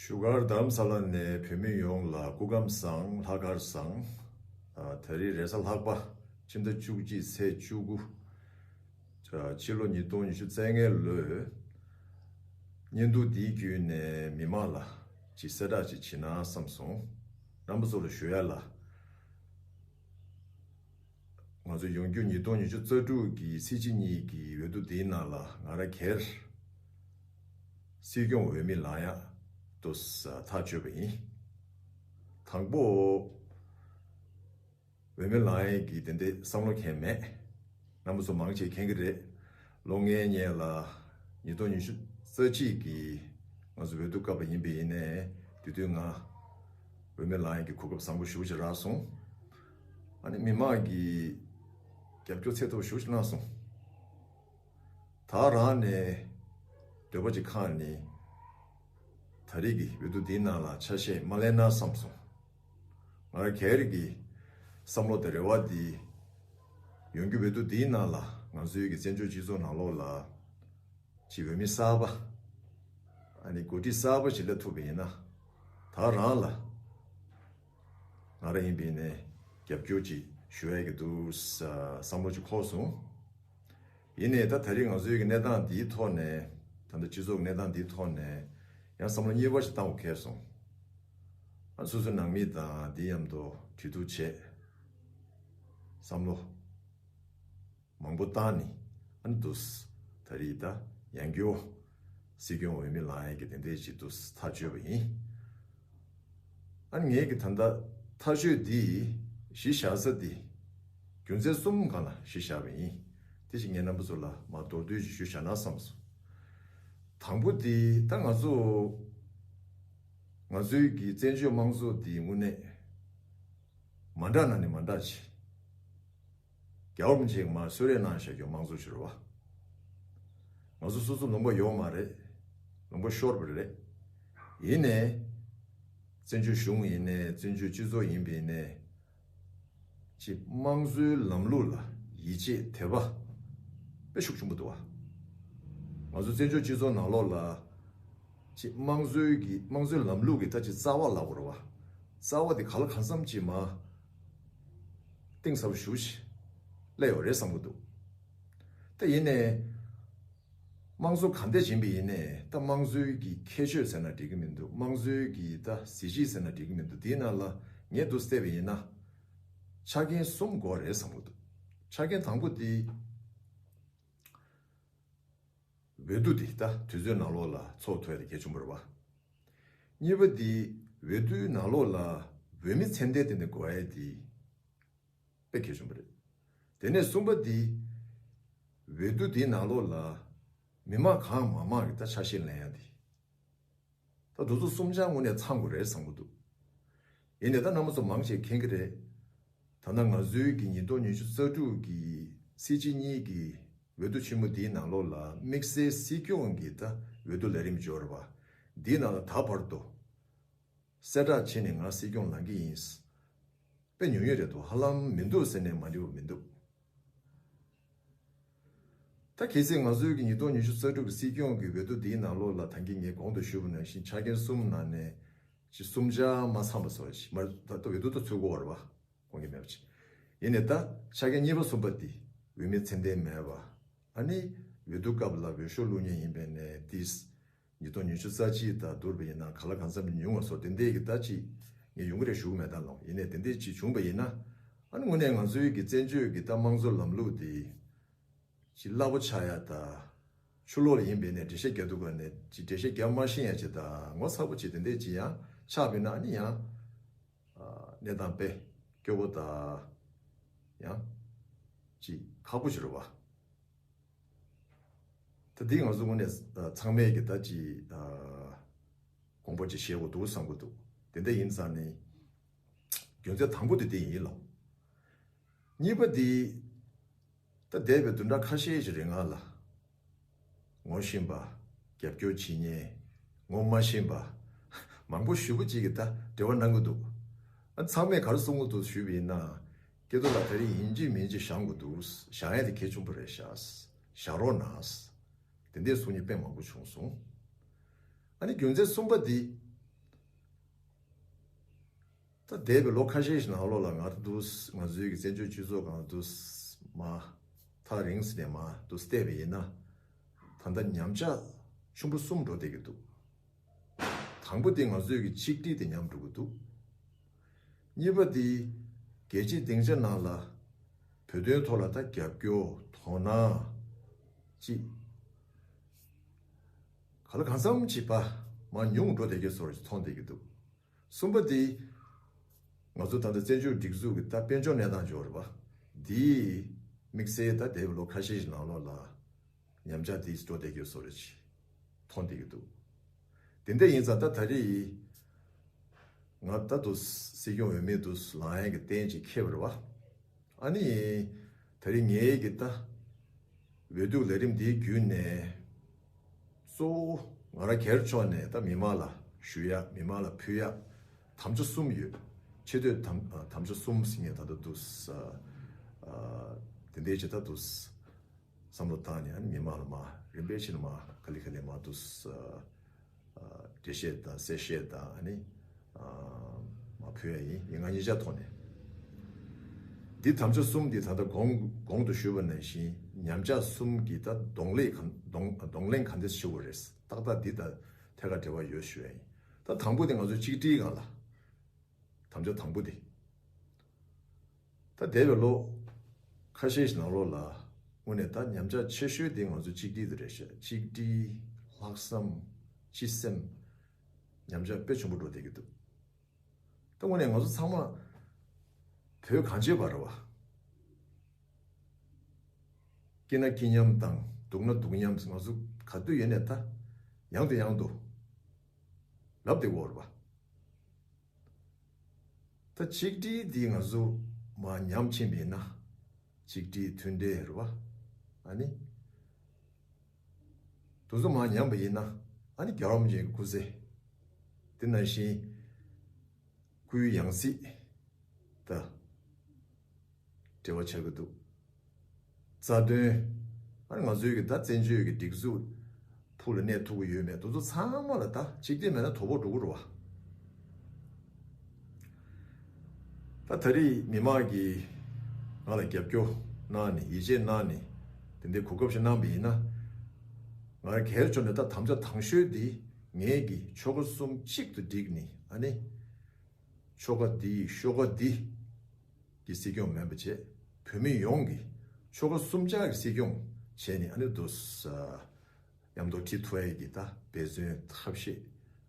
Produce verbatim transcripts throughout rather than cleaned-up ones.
བཞུགས་སྒར་རྡ་རམ་ས་ལ་ནས་བོད་མི་ཡོངས་ལ་སྐུ་ཁམས་བཟང་། ལྷག་དཀར་བཟང་། ཨ། ད་རེས་རེས་གཟའ་ལྷག་པ་ཕྱི་ཟླ་བཅུ་གཅིག་ཚེས་བཅུ་དགུ། ཨ། ཕྱི་ལོ་ཉིས་སྟོང་ཉི་ཤུ་རྩ་ལྔའི་ལོའི་བརྙན་ཐུང་འདིའི་བརྒྱུད་ནས་མི་མང་ལ་ཅིག་གསལ་བསྒྲགས་ཅིག་བྱེད་ན་བསམ་སོང་། རྣམ་པ་ཚོ་ལ་ཞུ་ཡ་ལ། ང་ཚོ་ཡོང་རྒྱུ་ཉིས་སྟོང་ཉི་ཤུ་རྩ་དྲུག་གི་ཚེས་གཅིག་གཉིས་ཀྱི་འོས་བསྡུ་འདིའི་ནང་ལ་ང་རང་སྒེར་སྲིད་སྐྱོང་འོས་མི་ལངས་ཡག་ཏུ་ཐག་གཅོད་པ་ཡིན། དང་པོ་འོས་མི་ལངས་ཡག་གི་དེ་འདྲའི་བསམ་བློ་གང་ཡང་མེད། རྣམ་པ་ཚོ་མང་ཆེ་མཁྱེན་གྱི་རེད། ལོ་ལྔའི་སྔོན་ལ་ཉིས་སྟོང་ཉི་ཤུ་རྩ་གཅིག་གི་ང་ཚོ་འོས་བསྡུ་སྐབས་ལ་ཡིན་པ་ཡིན་ནའི་དེ་དུས་ང་འོས་མི་ལངས་ཡག་གི་གོ་སྐབས་བཟང་པོ་ཞེ་པོ་ཅིག་རག་སོང་། ཨ་ནི་མི་མང་གི་རྒྱབ་སྐྱོར་ཚད་མཐོ་པོ་ཞེ་པོ་ཅིག་གནང་སོང་། ད་རང་ནས་འདོད་པ་ཅིག་ཁེངས་ནས་ད་རེས་ཀྱི་འོས་བསྡུ་འདིའི་ནང་ལ་ཆ་ཤས་མ་ལེན་ན་བསམ་སོང་། ང་རང་སྒེར་གྱི་བསམ་བློ་དང་རེ་བ་འདི། ཡོང་རྒྱུ་འོས་བསྡུ་འདིའི་ནང་ལ་ང་ཚོའི་གི་བཙན་བྱོལ་སྤྱི་ཚོགས་ནང་ལོགས་ལ་ཅིག་འོས་མི་གསར་པ། ཨ་ནི་འགོ་ཁྲིད་གསར་པ་ཞིག་སླེབས་ཐུབ་པ་ཡིན་ན། ད་རང་ལ་ང་རང་ཡིན་པ་ཡིན་ནའི་རྒྱབ་སྐྱོར་ཅིག་ཞུ་ཡག་གི་འདུག་བསམ་བློ་ཅིག་འཁོར་སོང་། ཡིན་ནའི་ད་ད་རེས་ང་ཚོའི་གི་གནས་སྟངས་འདིའི་ཐོག་ནས། ད་ལྟ་སྤྱི་ཚོགས་ཀྱི་གནས་སྟངས་འདིའི་ཐོག་ནས་ཡང་བསམ་བློ་གཉིས་པ་ཞིག་བཏང་དགོས་ཁེལ་སོང་། ཨ། སོ་སོའི་ནང་མི་དང་འདི་མཉམ་དུ་གྲོས་བསྡུར་བྱས། བསམ་བློ་མང་པོ་བཏང་ནས། ཨ་ནི་འདུག་སེ་ད་རེས་ད་ཡང་བསྐྱར་སྲིད་སྐྱོང་འོས་མི་ལངས་ཡག་གི་དེ་འདྲའི་ཅིག་འདུག་སེ་ཐག་གཅོད་པ་ཡིན། ཨ་ནི་ངས་ཀྱི་ད་ལྟ་ཐག་གཅོད་འདི་གཞི་བཞག་ས་འདི་རྒྱུ་མཚན་གསུམ་སྒང་ལ་གཞི་བཞག་པ་ཡིན། དེ་ཞིག་ངས་རྣམ་པ་ཚོ་ལ་མར་མདོར་བསྡུས་ཤིག་ཞུས་བཞག་ན་བསམ་སོང་། དང་པོ་འདི་ད་ང་ཚོ་ང་ཚོའི་གི་བཙན་བྱོལ་དམངས་གཙོ་འདི་དངོས་གནས་མ་འདྲ་ན་ནི་མ་འདྲ་ཆེ། རྒྱལ་བ་རིན་པོ་ཆེས་མར་གསོལ་རས་གནང་བཞག་རྒྱུ་དམངས་གཙོ་ཞིག་རེད་བ། ང་ཚོ་སོ་སོ་ལུང་པ་ཡོད་མ་རེད། ལུང་པ་ཤོར་བ་རེད། ཡིན་ནའི་བཙན་བྱོལ་གཞུང་ཡིན་ནའི་བཙན་བྱོལ་སྤྱི་ཚོགས་ཡིན་པ་ཡིན་ནའི། ཅིག་དམངས་གཙོའི་ལམ་ལུགས་ལ་ཡིད་ཆེས་དད་པ་དཔེ་ཤུགས་ཆེན་པོ་འདུག་བ། ང་ཚོ་བཙན་བྱོལ་སྤྱི་ཚོགས་ནང་ལོགས་ལ་ཅིག་དམངས་གཙོའི་གི་དམངས་གཙོའི་ལམ་ལུགས་ཀྱི་ད་ཅིག་རྩ་བ་ལབ་དགོས་རེད་བ། རྩ་བ་དེ་ག་ལ་གང་འཚམ་ཅིག་མར་གཏིང་ཟབ་པོ་ཞེ་པོ་ཅིག་སླེབས་ཡོད་རེད་བསམ་གྱི་འདུག། ད་ཡིན་ནའི། དམངས་གཙོ་གང་འདྲ་ཡིན་པ་ཡིན་ནའི་ད་དམངས་གཙོའི་གི་ཁྱད་ཆོས་ཟེར་ན་འགྲིག་གི་མི་འདུག། དམངས་གཙོའི་གི་ད་གཟི་བརྗིད་ཟེར་ན་འགྲིག་གི་མི་འདུག། དེའི་ནང་ལ་ངས་འདུག་སེ་བལྟས་པ་ཡིན་ན། ཆ་རྐྱེན་གསུམ་དགོས་རེད་བསམ་གྱི་འདུག། ཆ་རྐྱེན་དང་པོ་དེ། འོས་བསྡུ་དེ་ད་དུས་ཚོད་ནང་ལོགས་ལ་ཚོགས་ཐུབ་ཡ་དེ་གལ་ཆེན་པོ་རེད་བ། གཉིས་པ་དེ་འོས་བསྡུའི་ནང་ལོགས་ལ་འོས་མི་ཚད་ལྡན་དེ་འདྲ་དགོས་ཡ་དེ་དཔེ་གལ་ཆེན་པོ་རེད། དེ་ནས་གསུམ་པ་དེ་འོས་བསྡུ་དེའི་ནང་ལོགས་ལ་མི་མང་གང་མང་མང་གི་ད་ཆ་ཤས་ལེན་ཡ་དེ། ད་དེ་ཚོ་གསུམ་ཆར་དངོས་གནས་ཚང་དགོས་རེད་བསམ་གྱི་འདུག། ཡིན་ནའི་ད་རྣམ་པ་ཚོ་མང་ཆེ་མཁྱེན་གྱི་རེད། ད་ལྟ་ང་ཚོའི་གི་ཉིས་སྟོང་ཉི་ཤུ་རྩ་དྲུག་གི་ཚེས་གཅིག་གཉིས་ཀྱི་འོས་བསྡུ་ཆེན་མོ་འདིའི་ནང་ལོགས་ལ་དམིགས་བསལ་སྲིད་སྐྱོང་གི་ད་འོས་བསྡུ་ལས་རིམ་འབྱོར་བ་འདིའི་ནང་ལ་ད་བར་དུ་གསལ་བསྒྲགས་བྱས་ནས་ང་སྲིད་སྐྱོང་ལངས་ཀྱི་ཡིན། དཔེ་ཉུང་ཉུང་རེད་འདུག། ཧ་ལམ་མི་འདུག་ཟེར་ནས་མ་འགྲིག་པ་མི་འདུག། ད་གལ་སྲིད་ང་ཚོའི་གི་ཉིས་སྟོང་ཉི་ཤུ་རྩ་དྲུག་གི་སྲིད་སྐྱོང་གི་འོས་བསྡུ་འདིའི་ནང་ལོགས་ལ་ད་གིན་ངས་གོང་དུ་ཞུས་པ་ནང་བཞིན་ཆ་རྐྱེན་གསུམ་ནང་ནས་ཅིག་གསུམ་ཆར་མ་ཚང་བ་བཟོ་ཞིག་མ་ད་ལྟ་འོས་བསྡུ་ད་ཚུད་དགོས་པ་རེད་བ། དགོངས་འགལ་མེད་པ་ཅིག། ཡིན་ནའི་ད་ཆ་རྐྱེན་གཉིས་པ་གསུམ་པ་འདི་འོས་མི་ཚད་ལྡན་མེད་པ། ཨ་ནི་འོས་བསྡུ་སྐབས་ལ་འོས་ཤོག་བླུག་མཁན་ཡིན་པའི་ནས་ཏིས་ཉིས་སྟོང་ཉི་ཤུ་རྩ་གཅིག་དང་བསྡུར་བ་ཡིན་ན་ག་ལ་གང་འཚམ་ཉུང་བ་སོགས་དེ་འདྲའི་གི་ད་ཅིག་ངས་ཡོང་གི་རེད་ཞུ་གི་མེད་ད་ལོ། ཡིན་ནའི་དེ་འདྲའི་ཅིག་བྱུང་བ་ཡིན་ན། ཨ་ནི་དངོས་གནས་ང་ཚོའི་གི་བཙན་བྱོལ་གི་ད་དམངས་གཙོ་ལམ་ལུགས་དེ་ཅིག་རླབས་པོ་ཆགས་ཡ་ད། ཕྱི་ལོགས་ལ་ཡིན་པའི་ནས་འགྲེལ་བཤད་རྒྱག་དུས་ག་ནས་ཅིག་འགྲེལ་བཤད་རྒྱག་མ་ཤེས་ཡ་ཅིག་ད་ངོ་ཚ་པོ་ཅིག་དེ་འདྲའི་ཅིག་ཡང་ཆགས་པ་ཡིན་ན་ཨ་ནི་ཡང་། ཨ། གནས་སྟངས་དཔེ་སྐྱོ་པོ་དང་ཡང་ཅིག་ཁག་པོ་ཞིག་རེད་བ། ད་འདི་ང་ཚོ་དངོས་གནས་ཚང་མས་ཀྱི་ད་ཅིག་དགོངས་པ་ཅིག་བཞེས་དགོས་འདུག་བསམ་གྱི་འདུག། དེ་འདྲ་ཡིན་ཙང་ནི་རྒྱུ་མཚན་དང་པོ་དེ་དེ་ཡིན་ལོ། གཉིས་པ་དེ། ད་འདས་པའི་བདུན་ཕྲག་ཁ་ཤས་ཀྱི་རིང་ལ་ངོ་ཤེས་པ། རྒྱབ་སྐྱོར་བྱེད་མཁན། ངོ་མ་ཤེས་པ་མང་པོ་ཞེ་པོ་ཅིག་གིས་ད་འབྲེལ་བ་གནང་གི་འདུག། ཨ། ཚང་མས་ག་རེ་གསུང་གི་འདུག་ཞུས་པ་ཡིན་ན། སྐལ་རྡོར་ལགས་ད་རིང་ཡིན་གཅིག་མིན་གཅིག་བཞེངས་དགོས་འདུག། བཞེངས་ཡ་དེ་གལ་ཆེན་པོ་རེད་ཤག། བཞེངས་རོགས་གནང་། དེ་འདྲའི་གསུང་མཁན་དཔེ་མང་པོ་བྱུང་སོང་། ཨ་ནི་རྒྱུ་མཚན་གསུམ་པ་འདི། ད་འདས་པའི་ལོ་ཁ་ཤས་ཤིག་ནང་ལོགས་ལ་ང་ཚོ་འདུག་ང་ཚོའི་གི་བཙན་བྱོལ་སྤྱི་ཚོགས་སྒང་འདུག་མ་ཐག་རིང་ཟིན་ནས་མ་འདུག་བལྟས་པ་ཡིན་ན། ད་ལྟ་ཉམས་ཆག་ཆེན་པོ་གསུམ་འགྲོ་བསྡད་ཀྱི་འདུག་དང་པོ་དེ་ང་ཚོའི་གི་ཆིག་སྒྲིལ་དེ་ཉམས་འགྲོ་གི་འདུག་གཉིས་པ་དེ་རྒྱལ་སྤྱིའི་སྡིངས་ཆ་ནང་ལ་བོད་དོན་ཐོག་ལ་ད་རྒྱབ་སྐྱོར་དོ་སྣང་ཅིག་ག་ལ་གང་འཚམ་ཅིག་པ་མ་ཉུང་འགྲོ་བསྡད་ཀྱི་བཟོ་འདྲ་ཅིག་མཐོང་བསྡད་ཀྱི་འདུག་གསུམ་པ་དེ་ང་ཚོ་ད་ལྟ་བཙན་བྱོལ་སྒྲིག་འཛུགས་ཀྱི་ད་དཔལ་འབྱོར་གནས་སྟངས་འབྱོར་བ་འདི་དམིགས་བསལ་ད་འདས་པའི་ལོ་ཁ་ཤས་ཤིག་ནང་ལོགས་ལ་ཉམས་ཆག་དེ་འགྲོ་བསྡད་ཀྱི་བཟོ་འདྲ་ཅིག་མཐོང་བསྡད་ཀྱི་འདུག་དེ་འདྲ་ཡིན་ཙང་ད་ད་རེས་ང་ད་དུ་སྲིད་སྐྱོང་འོས་མི་དུ་ལངས་ཡས་ཀྱི་རྟེན་ཅིག་འཁེལ་བ་རེད་བ། ཨ་ནི་ད་རེས་ངའི་གི་ད་འོས་བསྡུ་ལས་རིམ་འདིའི་བརྒྱུད་ནས་གཙོ་བོ་ང་རང་སྒེར་ཕྱོགས་ནས་ད་མི་མང་ལ་ཞུ་ཡ་མི་མང་ལ་ཕུལ་ཡ་དམ་བཅའ་གསུམ་ཡོད། ཆེ་བསྟོད་དམ་དམ་བཅའ་གསུམ་ཟེར་མཁན་ད་ལྟ་འདུག་ས། ཨ་དེ་འདྲའི་ཆེ་ད་འདུག་ས། བསམ་བློ་བཏང་ནས་ཨ་ནི་མི་མང་ལ་མ་རིམ་པས་ཕྱིན་ནས་མ་ག་ལེ་ག་ལེ་མ་འདུག་ས། ཨ་འགྲེལ་བཤད་དང་གསལ་བཤད་དང་ཨ་ནི་ཨ་མ་ཕུལ་ཡ་ཡིན། ཡིན་ང་ཉིད་ཆ་ཐོག་ནས་འདི་དམ་བཅའ་གསུམ་འདི་ད་ལྟ་གོང་གོང་དུ་ཞུས་པ་ནང་བཞིན་ཉམས་ཆག་གསུམ་གྱི་ད་གདོང་ལེན་གང་གདོང་གདོང་ལེན་གང་འདྲ་ཞུ་དགོས་རེད། ཏག་ཏག་འདི་དང་ཐད་ཀར་འབྲེལ་བ་ཡོད་ཞུ་ཡ་ཡིན། ད་དང་པོ་དེ་ང་ཚོ་གཅིག་སྒྲིལ་སྒང་ལ་དམ་བཅའ་དང་པོ་དེ། ད་འདས་པའི་ལོ་ཁ་ཤས་ཤིག་ནང་ལོགས་ལ་དངོས་གནས་ད་ཉམས་ཆག་ཆེ་ཤོས་དེ་ང་ཚོ་གཅིག་སྒྲིལ་དེ་རེད་ཤག་གཅིག་སྒྲིལ། ལྷག་བསམ། སྤྱི་སེམས། ཉམས་ཆག་དཔེ་ཆེན་པོ་འགྲོ་བསྡད་ཀྱི་འདུག་ད་དངོས་གནས་ང་ཚོ་ཚང་མ་བོད་གངས་ཅན་པ་རེད་བ། སྐྱིད་ན་སྐྱིད་མཉམ་དང་སྡུག་ན་སྡུག་མཉམ་ང་ཚོ་ག་དུས་ཡིན་ནས་ད་ཡང་དུ་ཡང་དུ་ལབ་བསྡད་ཀྱི་ཡོད་རེད་བ། ད་ཆིག་སྒྲིལ་འདི་ང་ཚོ་མར་ཉམས་ཕྱིན་པ་ཡིན་ན། ཆིག་སྒྲིལ་མཐུན་འབྲེལ་རེད་བ། ཨ་ནི། དེ་ཚོ་མར་ཉམས་པ་ཡིན་ན། ཨ་ནི་རྒྱལ་བ་རིན་པོ་ཆེའི་སྐུ་ཚེ། དེ་ནང་བཞིན་སྐུའི་ཡང་སྲིད་ད་འབྲེལ་བ་ཆགས་ཀྱི་འདུག་རྩ་དོན། ཨ་ནི་ང་ཚོའི་གི་ད་བཙན་བྱོལ་གི་སྒྲིག་འཛུགས་ཕུགས་ལ་གནས་ཐུབ་ཀྱི་ཡོད་མེད་དེ་ཚོ་ཚང་མ་ལ་ད་གཅིག་སྒྲིལ་མེད་ན་དོ་ཕོག་འགྲོ་གི་རེད་བ། ད་ད་རེས་མི་མང་གིས་ང་ལ་རྒྱབ་སྐྱོར་གནང་ནས་ཡིད་ཆེས་གནང་ནས་དེ་འདྲའི་གོ་སྐབས་ཤིག་གནང་བ་ཡིན་ན། ང་རང་སྒེར་ཕྱོགས་ནས་ད་དམ་བཅའ་དང་ཤོས་འདི་ངེད་ཀྱི་ཆོལ་ཁ་གསུམ་གཅིག་ཏུ་བསྒྲིགས་ནས་ཨ་ནི། ཆོལ་ཁ་འདི་ཤོག་ཁ་འདི་གི་སྲིད་སྐྱོང་མིན་པ་བྱས། བོད་མི་ཡོངས་ཀྱི་ཆོལ་ཁ་གསུམ་ཆར་གྱི་སྲིད་སྐྱོང་བྱས་ནས་ཨ་ནི་འདུག་ས་མཉམ་དུ་ཁྲིད་ཐུབ་ཡས་ཀྱི་ད་འབད་བརྩོན་ཐབས་ཤེས་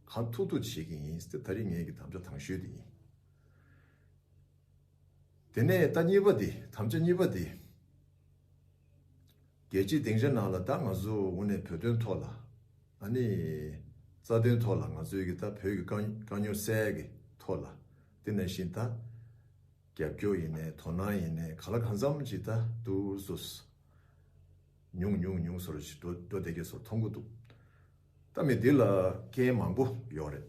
གང་ཐུབ་ཐུབ་བྱེད་ཀྱི་ཡིན་ཟེར་ད་རེས་ངེད་ཀྱི་དམ་བཅའ་དང་ཤོས་དེ་ཡིན། དེ་ནས་ད་གཉིས་པ་དེ་དམ་བཅའ་གཉིས་པ་དེ། རྒྱལ་སྤྱིའི་སྡིངས་ཆ་ནང་ལ་ད་ང་ཚོ་དངོས་གནས་བོད་དོན་ཐོག་ལ་ཨ་ནི་རྩ་དོན་ཐོག་ལ་ང་ཚོའི་གི་ད་བོད་ཀྱི་དཀའ་དཀའ་རྙོག་སེལ་གི་ཐོག་ལ་དེ་ནང་བཞིན་ད་རྒྱབ་སྐྱོར་ཡིན་ནའི་དོ་སྣང་ཡིན་ནའི་ག་ལ་གང་འཚམ་ཅིག་ད་འདུག་སོ་སོ་ཉུང་ཉུང་ཉུང་སོར་ཞིག་འགྲོ་འགྲོ་བསྡད་ཀྱི་སོར་མཐོང་གི་འདུག་ད་མི་འདི་ལ་རྐྱེན་མང་པོ་ཡོད་རེད།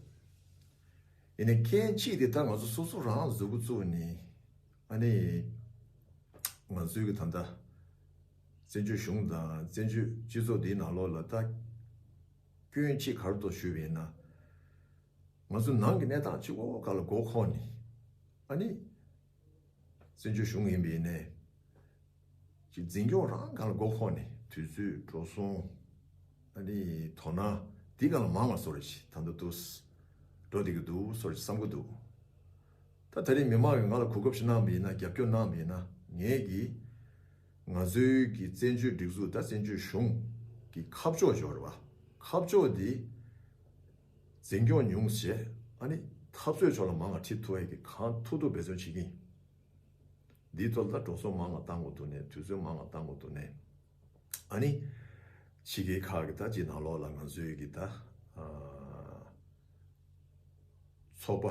ཡིན་ནའི་རྐྱེན་གཅིག་དེ་ད་ང་ཚོ་སོ་སོ་རང་གཟུགས་པོ་བཙུགས་ནས་ཨ་ནི་ང་ཚོའི་གི་ད་ལྟ་བཙན་བྱོལ་གཞུང་དང་བཙན་བྱོལ་སྤྱི་ཚོགས་འདིའི་ནང་ལོགས་ལ་ད་སྐྱོན་གཅིག་ག་རེ་འདུག་ཞུས་པ་ཡིན་ན། ང་ཚོ་ནང་གི་གནས་སྟངས་གཅིག་པོ་ག་ལ་མགོ་འཁོར་ནས་ཨ་ནི། བཙན་བྱོལ་གཞུང་ཡིན་པ་ཡིན་ནའི། ཅིག་འཛིན་སྐྱོང་རང་སྒང་ལ་མགོ་འཁོར་ནས་དུས་ཚོད་འགྲོ་སོང་། ཨ་ནི་དོ་སྣང་འདི་སྒང་ལ་མང་བ་བཟོ་འདྲ་ཞིག་ད་ལྟ་འདུག་འགྲོ་བསྡད་ཀྱི་འདུག་བཟོ་འདྲ་ཞིག་བསམ་གྱི་འདུག་ད་ད་རེས་མི་མང་གིས་ང་ལ་གོ་སྐབས་ཤིག་གནང་བ་ཡིན་ན་རྒྱབ་སྐྱོར་གནང་བ་ཡིན་ན་ངས་ཀྱིས་ང་ཚོའི་གི་བཙན་བྱོལ་སྒྲིག་འཛུགས་ད་བཙན་བྱོལ་གཞུང་གི་ཁ་ཕྱོགས་འབྱོར་བ་ཁ་ཕྱོགས་འདི། འཛིན་སྐྱོང་ཉུང་བྱས་ཨ་ནི་འཐབ་རྩོད་ཕྱོགས་ལ་མང་བ་ཁྲིད་ཐུབ་ཡས་ཀྱི་གང་ཐུབ་ཐུབ་འབད་བརྩོན་བྱེད་ཀྱི་ཡིན། འདིའི་ཐོག་ལ་ད་འགྲོ་སོང་མང་བ་བཏང་དགོས་འདུག་ནས་དུས་ཚོད་མང་བ་བཏང་དགོས་འདུག་ནས་ཨ་ནི་ཕྱི་རྒྱལ་ཁག་གི་ད་ཅིག་ནང་ལོགས་ལ་ང་ཚོའི་གི་ད་ཚོགས་པ་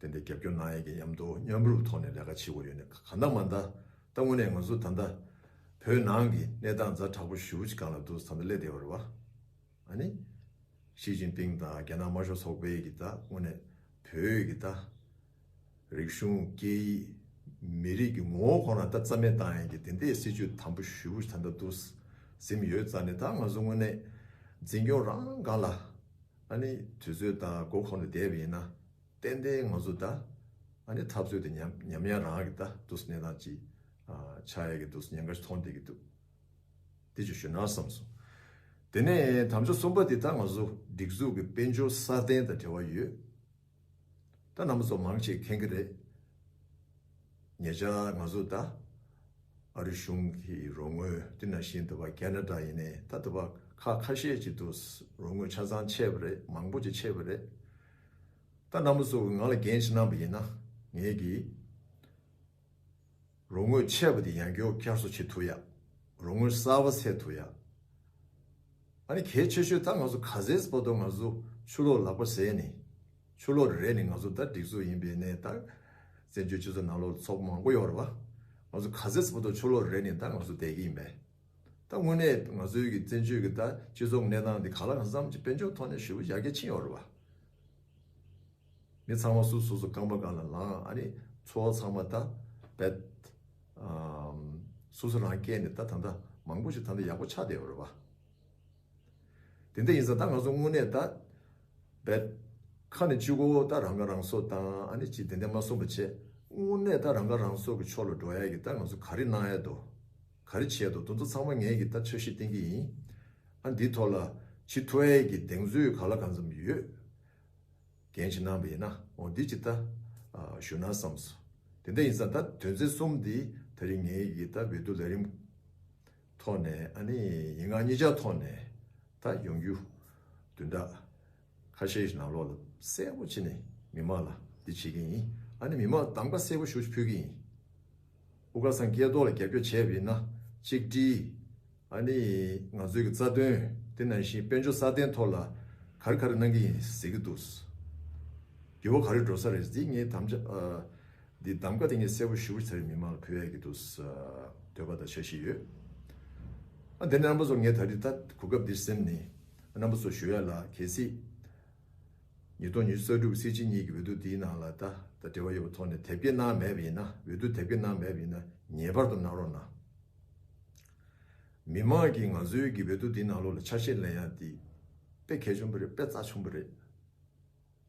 དེ་འདྲ་རྒྱབ་སྐྱོར་གནང་ཡས་ཀྱི་མཉམ་དུ་མཉམ་རུབ་ཐོག་ནས་ལས་ཀ་བྱེད་དགོས་ཡོད་ནས་གང་ལྟར་མ་ལྟར་ད་དངོས་གནས་ང་ཚོ་ད་ལྟ་བོད་ནང་གི་གནས་སྟངས་ཛ་དྲག་པོ་ཞེ་པོ་ཅིག་སྒང་ལ་འདུག་ད་ལྟ་སླེབས་བསྡད་པ་རེད་བ། ཨ་ནི། ཞི་ཅིན་ཕིང་དང་རྒྱ་ནག་དམར་ཤོག་ཚོགས་པའི་གི་ད་དངོས་གནས་བོད་ཀྱི་ད་རིག་གཞུང་སྐད་ཡིག་མི་རིགས་ཀྱི་ངོ་བོ་ཁོ་ན་ད་རྩ་མེད་བཏང་ཡས་ཀྱི་དེ་འདྲའི་སྲིད་ཇུས་དམ་པོ་ཞེ་པོ་ད་ལྟ་འདུག་ཟིན་ཡོད་ཙང་ནས་ད་ང་ཚོ་དངོས་གནས་འཛིན་སྐྱོང་རང་སྒང་ལ་ཨ་ནི་དུས་ཚོད་དང་མགོ་འཁོར་ནས་བསྡད་པ་ཡིན་ན་ཏན་ཏན་ང་ཚོ་ད་ ཨ་ནི་འཐབ་རྩོད་དེ་ཉམས་ཉམས་ཡ་རང་གི་ད་འདུག་གནས་སྟངས་ཅིག་ཨ་ཆགས་ཡ་གི་འདུག་ཉེན་ཁ་ཞིག་མཐོང་བསྡད་ཀྱི་འདུག་དེ་ཅིག་ཞུ་ན་བསམ་སོང་། དེ་ནས་དམ་བཅའ་གསུམ་པ་དེ་ད་ང་ཚོ་སྒྲིག་འཛུགས་ཀྱི་དཔལ་འབྱོར་སྲ་བརྟན་དང་འབྲེལ་བ་ཡོད། ད་རྣམ་པ་ཚོ་མང་ཆེ་མཁྱེན་གྱི་རེད། ཉེ་ཆར་ང་ཚོ་ད་ཨ་རི་གཞུང་གི་རོགས་དངུལ་དེ་ནང་བཞིན་དུ་བ་ཁེ་ན་ཌ་ཡིན་ནའི་ད་དུ་བ་ཁག་ཁ་ཤས་ཅིག་ཏུ་རོགས་དངུལ་ཆ་ཚང་ཆད་པ་རེད། མང་པོ་ཅིག་ཆད་པ་རེད། ད་རྣམ་པ་ཚོ་ང་ལ་འགན་ཞིག་གནང་པ་ཡིན་ན་ངེད་ཀྱིས་རོགས་དངུལ་ཆད་པ་དེ་ཡང་བསྐྱར་བསྐྱར་གསོ་བྱེད་ཐུབ་ཡ། རོགས་དངུལ་གསར་པ་སེལ་ཐུབ་ཡ། ཨ་ནི་གལ་ཆེ་ཤོས་ད་ང་ཚོ་ག་ཚོད་བར་དུ་ང་ཚོ་ཆུ་ལོག་ལག་པ་ཟས་ནས་ཆུ་ལོག་རེད་ནས་ང་ཚོ་ད་སྒྲིག་འཛུགས་ཡིན་པའི་ནས་ད་བཙན་བྱོལ་སྤྱི་ཚོགས་ནང་ལོགས་ཚོགས་པ་མང་པོ་ཡོད་རེད་བ། ང་ཚོ་ག་ཚོད་བར་དུ་ཆུ་ལོག་རེད་ནས་ད་ང་ཚོ་བསྡད་ཀྱི་ཡིན་པས། ད་དངོས་གནས་ང་ཚོའི་གི་བཙན་བྱོལ་གི་ད་སྤྱི་ཚོགས་གནས་སྟངས་འདི་ག་ལ་གང་འཚམ་གྱི་དཔལ་འབྱོར་ཐོག་ནས་ཞེ་པོ་ཡར་རྒྱས་ཕྱིན་ཡོད་རེད་བ། མི་ཚང་མ་སོ་སོ་སོ་རྐང་པ་སྒང་ལ་ལངས། ཨ་ནི་འཚོ་བ་ཚང་མ་ད་བེད་ཨམ་སོ་སོ་རང་སྐྱེལ་ནས་ད་ད་ལྟ་མང་པོ་ཞིག་ད་ལྟ་ཡག་པོ་ཆགས་བསྡད་ཡོད་རེད་བ། དེ་འདྲ་ཡིན་ཙང་ད་ང་ཚོ་དངོས་གནས་ད་བེད་ཁ་ནས་གཅིག་པོ་ད་རང་ཁ་རང་གསོ་དང་ཨ་ནི་ཅིག་དེ་འདྲ་མ་གསུངས་པ་བྱས། དངོས་གནས་ད་རང་ཁ་རང་གསོ་གི་ཕྱོགས་ལ་འགྲོ་ཡ་གི་ད་ང་ཚོ་ག་རེ་གནང་ཡ་འདུག་ག་རེ་བྱས་འདུག་དེ་ཚོ་ཚང་མ་ངས་གི་ད་འཆར་གཞི་བཏིང་གི་ཡིན། ཨ་འདིའི་ཐོག་ལ་བྱེད་ཐུབ་ཡ་གི་གདེང་ཚོད་ག་ལ་གང་འཚམ་ཡོད། འགན་ཅིག་གནང་བ་ཡིན་ན་འོ་འདི་ཅིག་ད་ཨ་ཞུ་ན་བསམ་སོང་། དེ་འདྲ་ཡིན་ཙང་ད་དོན་ཚན་གསུམ་འདི་ད་རིང་ངེད་ཀྱི་ད་འོས་བསྡུ་ལས་རིམ་ཐོག་ནས་ཨ་ནི་ཡིན་ང་གཉིས་ཆ་ཐོག་ནས་ད་ཡོང་རྒྱུ་བདུན་ཕྲག་ཁ་ཤས་ཤིག་ནང་ལོགས་ལ་གསལ་པོ་བྱས་ནས་མི་མང་ལ་འདི་བྱེད་ཀྱི་ཡིན། ཨ་ནི་མི་མང་གདམ་ག་གསལ་པོ་ཞུ་ཕུལ་གྱི་ཡིན། དབུ་དཀར་ཚང་སྐལ་རྡོར་ལ་རྒྱབ་སྐྱོར་བྱས་པ་ཡིན་ན་གཅིག་སྒྲིལ། ཨ་ནི་ང་ཚོའི་གི་རྩ་དོན་དེ་ནང་བཞིན་དཔལ་འབྱོར་སྲ་བརྟན་ཐོག་ལ་ག་རེ་ག་རེ་གནང་གི་ཡིན་ཟེར་གི་འདུག་འགྱུར་བ་ག་རེ་འགྲོ་ས་རེད་འདི་ངས་དམ་བཅའ་ཨ་འདི་གདམ་ག་དེ་ངས་གསལ་པོ་ཞུ་བ་ཚར། མི་མང་ལ་ཕུལ་ཡ་གི་འདུག་འདོད་པ་དང་འཆར་གཞི་ཡོད། ཨ་འདི་ནས་རྣམ་པ་ཚོ་ངས་ད་རེས་ད་གོ་སྐབས་འདི་ཟིན་ནས་རྣམ་པ་ཚོ་ཞུ་ཡ་ལ་གལ་སྲིད། ཉིས་སྟོང་ཉི་ཤུ་རྩ་དྲུག་གི་སྲིད་སྤྱི་གཉིས་ཀྱི་འོས་བསྡུ་འདིའི་ནང་ལ་ད་ད་འབྲེལ་བ་ཡོད་པ་ཐོག་ནས་དེབ་སྐྱེལ་གནང་མེད་པ་ཡིན་ན། འོས་བསྡུ་དེབ་སྐྱེལ་གནང་མེད་པ་ཡིན་ན་ངེས་པར་དུ་གནང་རོགས་གནང་། མི་མང་གིས་ང་ཚོའི་གི་འོས་བསྡུ་འདིའི་ནང་ལོགས་ལ་ཆ་ཤས་ལེན་ཡ་འདི་དཔེ་གལ་ཆེན་པོ་རེད། དཔེ་རྩ་ཆེན་པོ་རེད།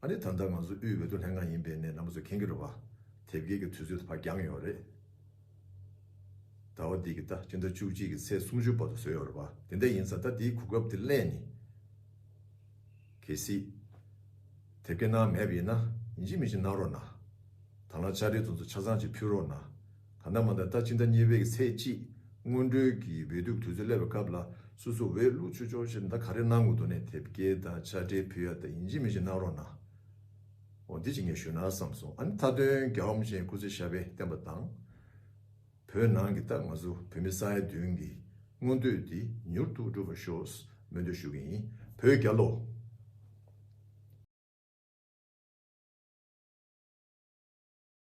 ཨ་ནི་ད་ལྟ་ང་ཚོ་དབུས་འོས་བསྡུ་ལྷན་ཁང་ཡིན་པའི་ནས་རྣམ་པ་ཚོ་མཁྱེན་གྱི་རེད་བ། དེབ་སྐྱེལ་གྱི་དུས་ཚོད་ཕར་འགྱངས་ཡོད་རེད། ཟླ་བ་འདི་གི་ད་སྤྱི་ཟླ་བཅུ་གཅིག་གི་ཚེས་སུམ་ཅུ་བར་དུ་བཟོས་ཡོད་རེད་བ། དེ་འདྲ་ཡིན་ཙང་ད་འདིའི་གོ་སྐབས་འདི་ལེན་ནས། གལ་སྲིད་དེབ་སྐྱེལ་གནང་མེད་པ་ཡིན་ན་ཡིན་གཅིག་མིན་གཅིག་གནང་རོགས་གནང་། དང་བླངས་དཔྱ་ཁྲལ་དེ་ཚོ་ཆ་ཚང་ཅིག་ཕུལ་རོགས་གནང་། གང་ལྟར་མ་ལྟར་ད་སྤྱི་ཟླ་གཉིས་པའི་གི་ཚེས་གཅིག་སྔོན་འགྲོའི་གི་འོས་བསྡུ་དུས་ཚོད་སླེབས་པའི་སྐབས་ལ་སོ་སོ་འོས་བླུག་ཆོག་ཆོག་བྱས་ནས་ད་ག་རེ་གནང་དགོས་འདུག་ནས་དེབ་སྐྱེལ་དང་དཔྱ་ཁྲལ་ཕུལ་ཡ་ད་ཡིན་གཅིག་མིན་གཅིག་གནང་རོགས་གནང་། འོ་འདི་ཅིག་ངས་ཞུ་ན་བསམ་སོང་། ཨ་ནི་མཐའ་དོན་རྒྱལ་བ་རིན་པོ་ཆེ་སྐུ་ཚེ་ཞབས་པད་བརྟན་པ་དང་། བོད་ནང་གི་ད་ང་ཚོ་བོད་མི་ས་ཡ་བདུན་གྱི་མངོན་འདོད་འདི་མྱུར་དུ་འགྲུབ་པར་ཤོག་སྨོན་འདུན་ཞུ་གི་ཡིན། བོད་རྒྱལ་ལོ།